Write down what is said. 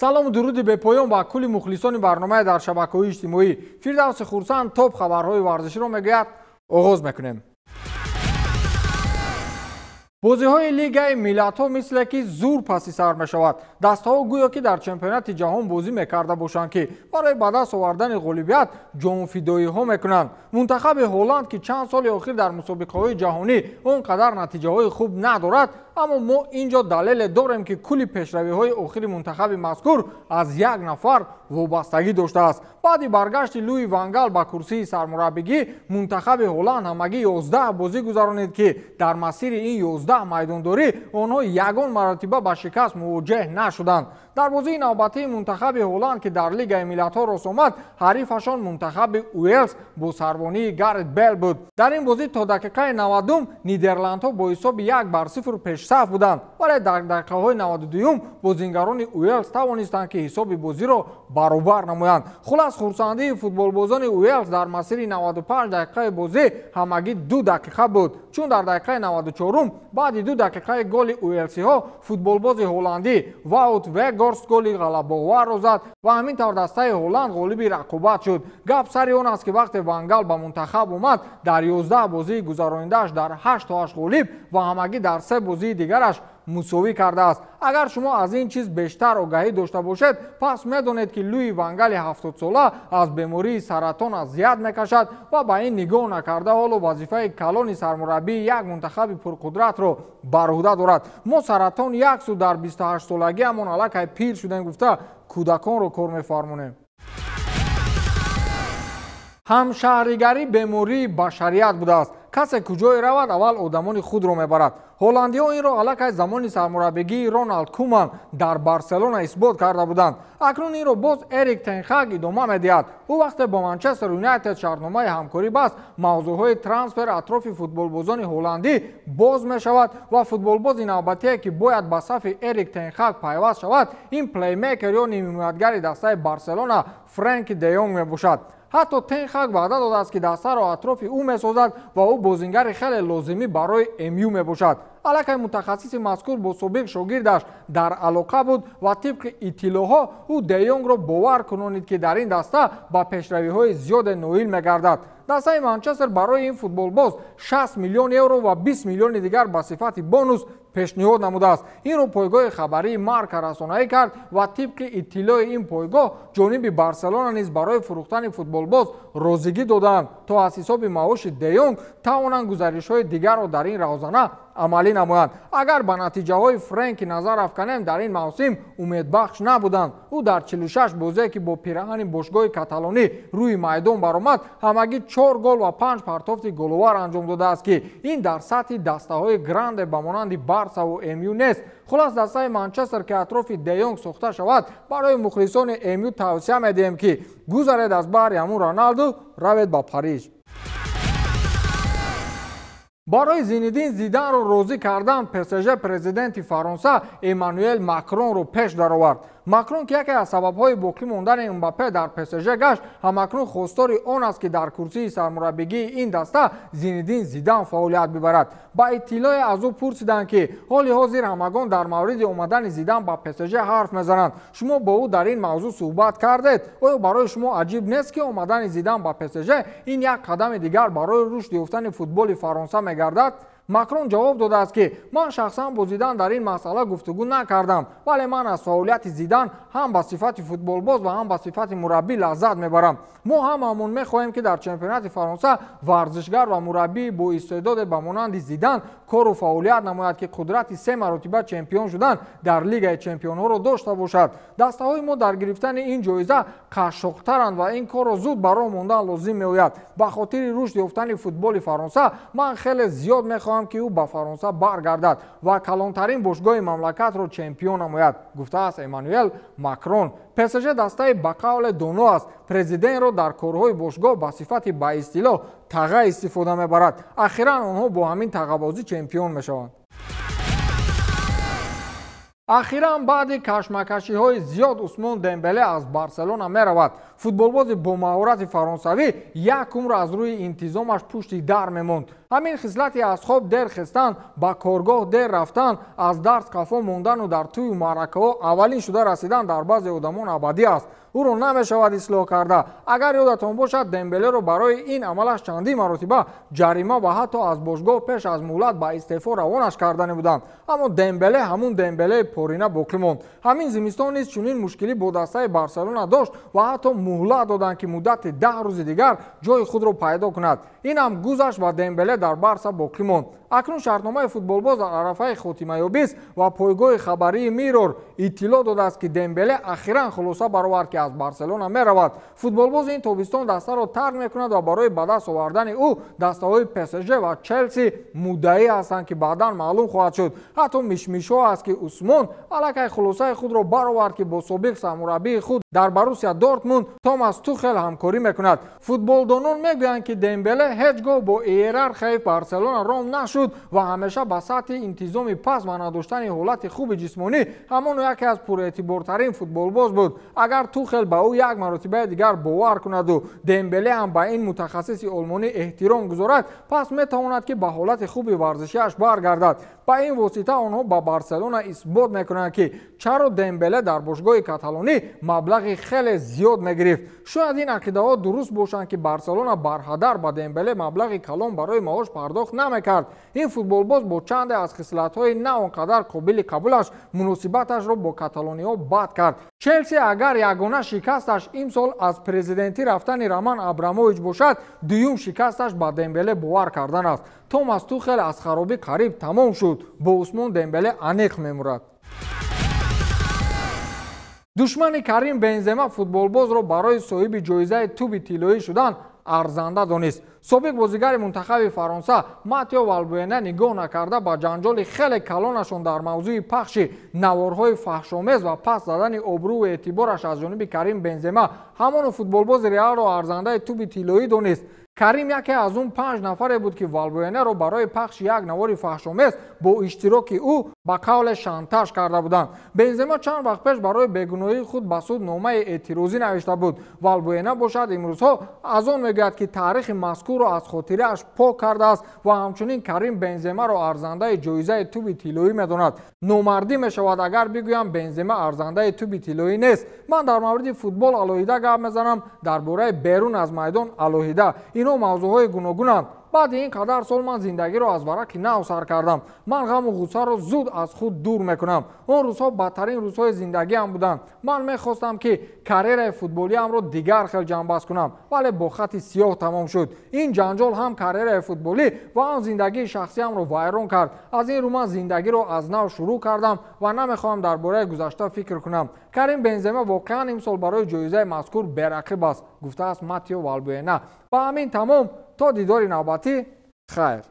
Салому дуруди бепоён ба кулли мухлисони барномаи дар шабакаҳои иҷтимоӣ. Фирдавси Хурсанд топ хабарҳои варзиширо мегӯяд. Оғоз мекунем. Бозиҳои Лигаи миллатҳо мисле ки зур паси сар мешавад. Дастаҳо гӯё ки дар чемпионати ҷаҳон бозӣ мекарда бошанд, ки барои ба даст овардани ғолибият ҷонфидоиҳо мекунанд. Мунтахаби Ҳолланд, ки чанд соли охир дар мусобиқаҳои ҷаҳонӣ он қадар натиҷаҳои хуб надорад, аммо мо инҷо далеле дорем, ки кулли пешравиҳои охири мунтахаби мазкур аз як нафар вобастагӣ доштааст. Баъди баргашти Луи Вангал ба курсии сармураббигӣ, мунтахаби Ҳолланд ҳамагӣ 11 бозӣ гузаронид, ки дар масири ин 11 майдондорӣ онҳо ягон маротиба ба шикаст мувоҷеҳ нашуданд. Дар бозии навбатии мунтахаби Ҳолланд, ки дар Лигаи миллатҳо рост омад, ҳарифашон мунтахаби Уэлс бо сарбонии Гарет Бел буд. Дар ин бозӣ то дақиқаи 90 Нидерландҳо бо ҳисоби 1-0 пешсаф буданд, вале дар дақиқаҳои 92 бозингарони Уэлс тавонистанд, ки ҳисоби бозиро баробар намоянд. Хулас, хурсандии футболбозони Уэлс дар масири 95 дақиқаи бозӣ ҳамагӣ 2 дақиқа буд, чун дар дақиқаи 94 баъди 2 дақиқаи голи уэлсиҳо футболбози ҳолландӣ Ваут Вегорст голи ғалабаоварро зад ва ҳамин тавр дастаи Ҳолланд ғолиби рақобат шуд. Гап сари он аст, ки вақте Вангал ба мунтахаб омад, дар 11 бозии гузаронидааш дар 8 ғолиб ва ҳамагӣ дар 3 бозии дигараш мусовӣ кардааст. Агар шумо аз ин чиз бештар огаҳӣ дошта бошед, пас медонед, ки Луи Вангали 70сола аз бемории саратон азият мекашад ва ба ин нигоҳ накарда ҳоло вазифаи калони сармураббии як мунтахаби пурқудратро бар уҳда дорад. Мо саратон як су дар 28солагиамон аллакай пир шудем гуфта кӯдаконро кор мефармонем. Ҳамшаҳригарӣ бемории башарият будааст. Касе куҷое равад, аввал одамони худро мебарад. Ҳолландиҳо инро аллакай замони сармураббигии Роналд Куман дар Барселона исбот карда буданд. Акнун инро боз Эрик Тенхаг идома медиҳад. Ӯ вақте бо Манчестер Юнайтед шартномаи ҳамкорӣ баст, мавзӯъҳои трансфер атрофи футболбозони ҳолландӣ боз мешавад ва футболбози навбатие, ки бояд ба сафи Эрик Тенхаг пайваст шавад, ин плеймейкер ё нимҳимоятгари дастаи Барселона Френки де Йонг мебошад. Ҳатто Тенхаг ваъда додааст, ки дастаро атрофи ӯ месозад ва ӯ бозингари хеле лозимӣ барои МЮ мебошад. Аллакай мутахассиси мазкур бо собиқ шогирдаш дар алоқа буд ва тибқи иттилоъҳо ӯ де Йонгро бовар кунонид, ки дар ин даста ба пешравиҳои зиёде ноил мегардад. Дастаи Манчестер барои ин футболбоз 60 миллион евро ва 20 миллиони дигар ба сифати бонус пешниҳод намудааст. Инро пойгоҳи хабарии Марка расонаӣ кард ва тибқи иттилои ин пойгоҳ ҷониби Барселона низ барои фурӯхтани футболбоз розигӣ додаанд, то аз ҳисоби маоши де Йонг тавонанд гузаришҳои дигарро дар ин равзана амалӣ намоянд. Агар ба натиҷаҳои Френки назар афканем, дар ин мавсим умедбахш набуданд. Ӯ дар 46 бозие, ки бо пираҳани бошгоҳи каталонӣ рӯи майдон баромад, ҳамагӣ 4 гол ва 5 партофти головар анҷом додааст, ки ин дар сатҳи дастаҳои гранде ба монанди Барсаву МЮ нест. Хулас, дастаи Манчестер, ки атрофи де Йонг сохта шавад, барои мухлисони МЮ тавсия медиҳем, ки гузаред аз баҳри ҳамун Роналду, равед ба Париж. Барои Зинедин Зиданро розӣ кардан ПСЖ президенти Фаронса Эммануэл Макронро пеш даровард. Макрон, ки яке аз сабабҳои боқӣ мондани Мбаппе дар ПСЖ гашт, ҳамакнун хостори он аст, ки дар курсии сармураббигии ин даста Зинедин Зидан фаъолият бибарад. Ба иттилои аз ӯ пурсиданд, ки ҳоли ҳозир ҳамагон дар мавриди омадани Зидан ба ПСЖ ҳарф мезананд. Шумо бо ӯ дар ин мавзӯъ суҳбат кардед? Оё барои шумо аҷиб нест, ки омадани Зидан ба ПСЖ ин як қадами дигар барои рушд ёфтани футболи Фаронса мегардад? Макрон ҷавоб додааст, ки ман шахсан бо Зидан дар ин масъала гуфтугӯ накардам, вале ман аз фаъолияти Зидан ҳам ба сифати футболбоз ва ҳам ба сифати мураббӣ лаззат мебарам. Мо ҳамаамон мехоҳем, ки дар чемпионати Фаронса варзишгар ва мураббии бо истеъдоде ба монанди Зидан кору фаъолият намояд, ки қудрати 3 маротиба чемпион шудан дар Лигаи чемпионҳоро дошта бошад. Дастаҳои мо дар гирифтани ин ҷоиза қашшоқтаранд ва ин корро зуд ба роҳ мондан лозим меояд. Ба хотири рушд ёфтани футболи Фаронса ман хеле зиёд мехоҳам, ки ӯ ба Фаронса баргардад ва калонтарин бошгоҳи мамлакатро чемпион намояд, гуфтааст Эммануэл Макрон. ПСЖ дастаи ба қавле доно аст. Президентро дар корҳои бошгоҳ ба сифати ба истилоҳ таға истифода мебарад. Ахиран онҳо бо ҳамин тағабозӣ чемпион мешаванд. Ахиран баъди кашмакашиҳои зиёд Усмон Дембеле аз Барселона меравад. Футболбози бо маҳорати фаронсавӣ як умр аз рӯи интизомаш пушти дар мемонд. Ҳамин хислати аз хоб дер хестан, ба коргоҳ дер рафтан, аз дарс қафо мондану дар тӯю маъракаҳо аввалин шуда расидан дар баъзе одамон абадӣ аст. Ӯро намешавад ислоҳ карда. Агар ёдатон бошад, Дембелеро барои ин амалаш чандин маротиба ҷарима ва ҳатто аз бошгоҳ пеш аз муҳлат ба истеъфо равонаш кардани буданд. Аммо Дембеле ҳамун Дембелеи порина боқӣ монд. Ҳамин зимистон низ чунин мушкилӣ бо дастаи Барселона дошт ва ҳатто муҳлат доданд, ки муддати 10 рӯзи дигар ҷои худро пайдо кунад. Ин ҳам гузашт ва Дембеле дар Барса боқӣ монд. Акнун шартномаи футболбоз дар арафаи хотимаёбист ва пойгоҳи хабарии Миррор иттилоъ додааст, ки Дембеле ахиран хулоса баровард, ки аз Барселона меравад. Футболбоз ин тобистон дастаро тарк мекунад ва барои ба даст овардани ӯ дастаҳои ПСЖ ва Челси муддаӣ ҳастанд, ки баъдан маълум хоҳад шуд. Ҳатто мишмишҳо аст, ки Усмон аллакай хулосаи худро баровард, ки бо собиқ сармураббии худ дар Боруссия Дортмунд Томас Тухел ҳамкорӣ мекунад. Футболдонон мегӯянд, ки Дембеле ҳеҷ гоҳ бо иерархияи Барселона ром нашуд ва ҳамеша ба сатҳи интизоми паст ва надоштани ҳолати хуби ҷисмонӣ ҳамоно яке аз пурэътибортарин футболбоз буд. Агар Тухел ба ӯ як маротибаи дигар бовар кунаду Дембеле ҳам ба ин мутахассиси олмонӣ эҳтиром гузорад, пас метавонад, ки ба ҳолати хуби варзишиаш баргардад. Ба ин восита онҳо ба Барселона исбот мекунанд, ки чаро Дембеле дар бошгоҳи каталонӣ маблағи хеле зиёд мегирифт. Шояд ин ақидаҳо дуруст бошанд, ки Барселона барҳадар ба Дембеле маблағи калон барои маош пардохт намекард. Ин футболбоз бо чанде аз хислатҳои на он қадар қобили қабулаш муносибаташро бо каталониҳо бад кард. Челси агар ягона шикасташ имсол аз президентӣ рафтани Роман Абрамович бошад, дуюм шикасташ ба Дембеле бовар кардан аст. Томас Тухел аз харобӣ қариб тамом шуд. Бо Усмон Дембеле аниқ мемурад. Душмани Карим Бензема футболбозро барои соҳиби ҷоизаи туби тиллоӣ шудан арзанда донист. Собиқ бозигари мунтахаби Фаронса Матео Валбуэна нигоҳ накарда ба ҷанҷоли хеле калонашон дар мавзӯи пахши наворҳои фаҳшомез ва пас задани обрӯву эътибораш аз ҷониби Карим Бензема ҳамоно футболбози Реалро арзандаи туби тиллоӣ донист. Карим яке аз он 5 нафаре буд, ки Валбуэнаро барои пахши як навори фаҳшомез бо иштироки ӯ ба қавле шантаж карда буданд. Бензема чанд вақт пеш барои бегуноҳии худ ба суд номаи эътирозӣ навишта буд. Валбуэна бошад имрӯзҳо аз он мегӯяд, ки таърихи мазкурро аз хотирааш пок кардааст ва ҳамчунин Карим Бенземаро арзандаи ҷоизаи туби тиллоӣ медонад. Номардӣ мешавад агар бигӯям Бензема арзандаи туби тиллоӣ нест. Ман дар мавриди футбол алоҳида гап мезанам, дар бораи берун аз майдон алоҳида. Ино мавзӯъҳои гуногунанд. Баъди ин қадар сол ман зиндагиро аз варақи нав сар кардам. Ман ғаму ғуссаро зуд аз худ дур мекунам. Он рӯзҳо бадтарин рӯзҳои зиндагиам буданд. Ман мехостам, ки карьераи футболиамро дигар хел ҷанбаст кунам, вале бо хати сиёҳ тамом шуд. Ин ҷанҷол ҳам карьераи футболӣ ва ҳам зиндагии шахсиамро вайрон кард. Аз ин рӯ ман зиндагиро аз нав шурӯъ кардам ва намехоҳам дар бораи гузашта фикр кунам. Карим Бензема воқеан имсол барои ҷоизаи мазкур берақиб аст, гуфтааст Матео Валбуэна. Ба ҳамин тамом, то дидори навбатӣ, хайр.